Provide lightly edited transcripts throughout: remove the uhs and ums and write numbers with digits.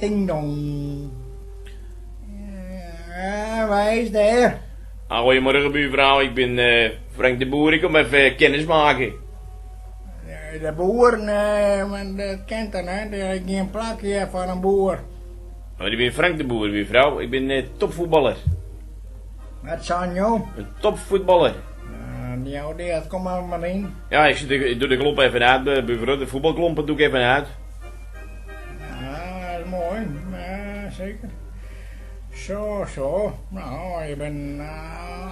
Ding dong. Ja, wa is dêr? Ah, goedemorgen buurvrouw, ik bin Frank de Boer, ik kom even kennis maken. De boer? Nee, mar dat kin toch net? Der is gjin plak hjir foar in boer. Oh, ik bin Frank de Boer, buurvrouw, ik bin topvoetballer. Wat seinen jo? In topvoetballer. Nou, dat kom mar mar yn. Ja, ik, ik doe de klomp even uit, buurvrouw, de voetbalklompen doe ik even uit. Ja, dat is moai. Ja, seker. Zo, zo. No, je bent in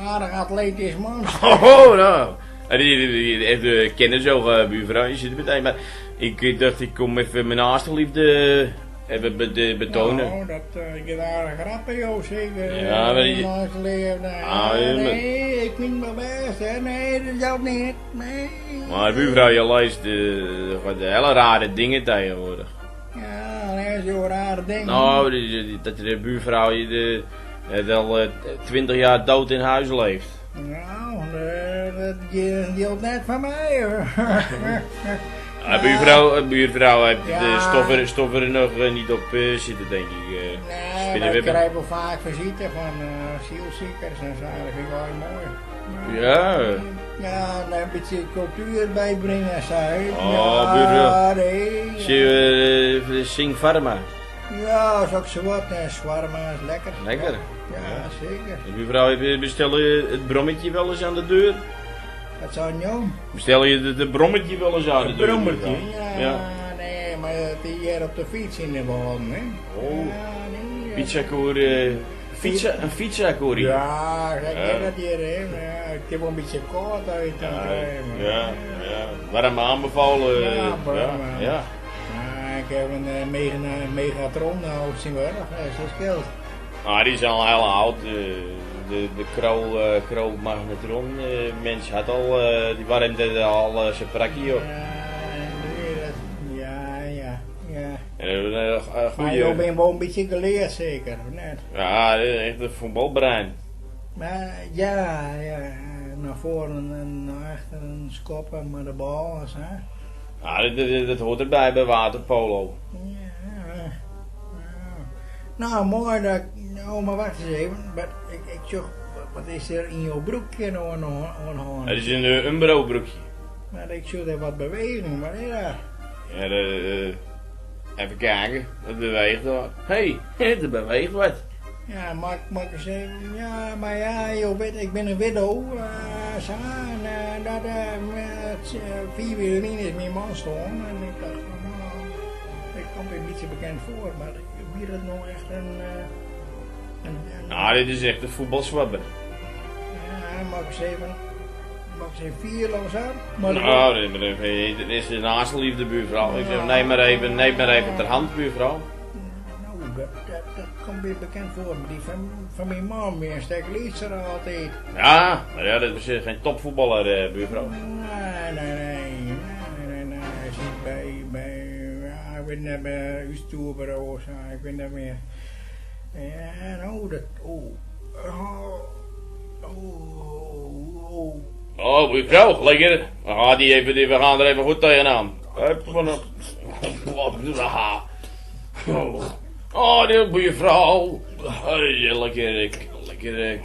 aardich atletysk man. Oh, no. Even kennis zo, buurvrouw. Je zit er meteen. Maar ik dacht, ik kom even mijn naaste liefde even betonen. Nou, dat giet aardich rap by jo, seker. Ja, maar... Je naaste liefde. Ah, nee, ik fyn it wol bêst, hè. Nee, dat jout net. Nee. Maar buurvrouw, je leest de hele rare dingen tegenwoordig. Ja, lêze jo rare dingen? Nou, dat de buurvrouw je de, al 20 jaar dood in huis leeft. Nou, dat jildt net foar my. Ja, buurvrouw, buurvrouw heeft de stoffer, stoffer er nog niet op zitten, denk ik. Nee, ik krij wol faak fisite fan asielsikers en sa, dat fyn ik wol moai. Ja. Ja, in bytsje kultuer bybringe, sa. Oh, buurvrouw. Nee. Sing Pharma. Ja, soksawat. En shawarma is lekker. Lekker? Ja, seker. En buurvrouw, bestel je het brommetje wel eens aan de deur? Wat seinen jo? Bestel je de brommetje wel eens aan de deur? Brommetje? Ja, nee, mar it is hjir op de fyts yn de Wâlden, hè. Oh, Ja, nee. Pizzakoerier. Fietsen, een pizzakoerier? Ja, ik ken dat hjir, hè. Ja, it kin wol in bytsje kâld uit dan krije. Ja, ja. Warm aanbevolen. Ja, warm ja. Ja. Ja, ik heb in Megatron nou tsjintwurdich, dat skeelt. Ah, dy is al hiel âld. De Kroll magnetron mens hat al, dy waarmt al syn prakje op. Ja, ja, ja. En Mar jo binne wol in bytsje geleard seker, of net? Ja, echt in fuotbalbrein. Mar ja, ja, nei foaren en nei achteren skoppe mei de bal en sa. Ja, dat hoort derby by waterpolo. Ja, ja. Nou, moai dat, oh, mar wacht ris even, wat, ik, ik sjoch, wat is der yn jo broekje no oan de hân? Dat is in Umbro broekje. Mar ik sjoch dêr wat bewegen, wat is dat? Ja, de, even kijken, het beweegt wat. Hé, hey, er beweegt wat. Ja, mag, mag ik eens even, ja, mar ja, jo witte, ik bin in widdo, sa, en dat, 5 jier lyn is myn man stoarn en ik tocht fan, no, it komt my in bytsje bekend foar, mar wie dat no echt in, in, in Nou, dit is echt in fuotbalswabber. Ja, mag ik eens even, mag ik eens even fiele of sa? Maar Nou, dit is de naaste liefde, buurvrouw. Ik zeg, neem maar even, neem maar even ter hand, buurvrouw. Nou, dat, dat, dat komt my bekend foar. Dy fan myn man wie in stik lytser altyd. Ja, mar ja, dat is gjin topfuotballer, buurvrouw. Nee, nee, nee. Nee, nee, nee. Hy sit by, by, ja, ik wit net, by útstjoerburo of sa, ik wit net mear. Ja, no, dat, oh, oh, oh, oh. Oh, buurvrouw, lekker. We gaan, die even, we gaan er even goed tegenaan. Hup, van op. Oh, die buurvrouw. Lekker, lekker.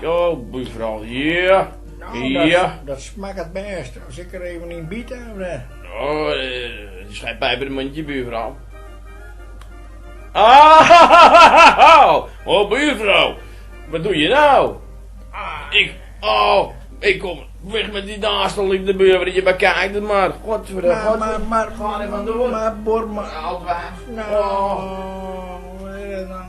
Oh, buurvrouw, ja. Nou, dat, Ja. dat smakket it bêst. As ik der even yn bite, of net? Oh, schijnpijp in het mondje, buurvrouw. Ah, oh, buurvrouw. Wat doe je nou? Ik, oh, ik kom weg met die naaste liefde, buurvrouw. Je bekijkt het maar. Godverdomme. Maar, maar, maar, Ga er vandoor. Maar, boor, maar. Oud wijf. Nou, Oh. wat is dat nou?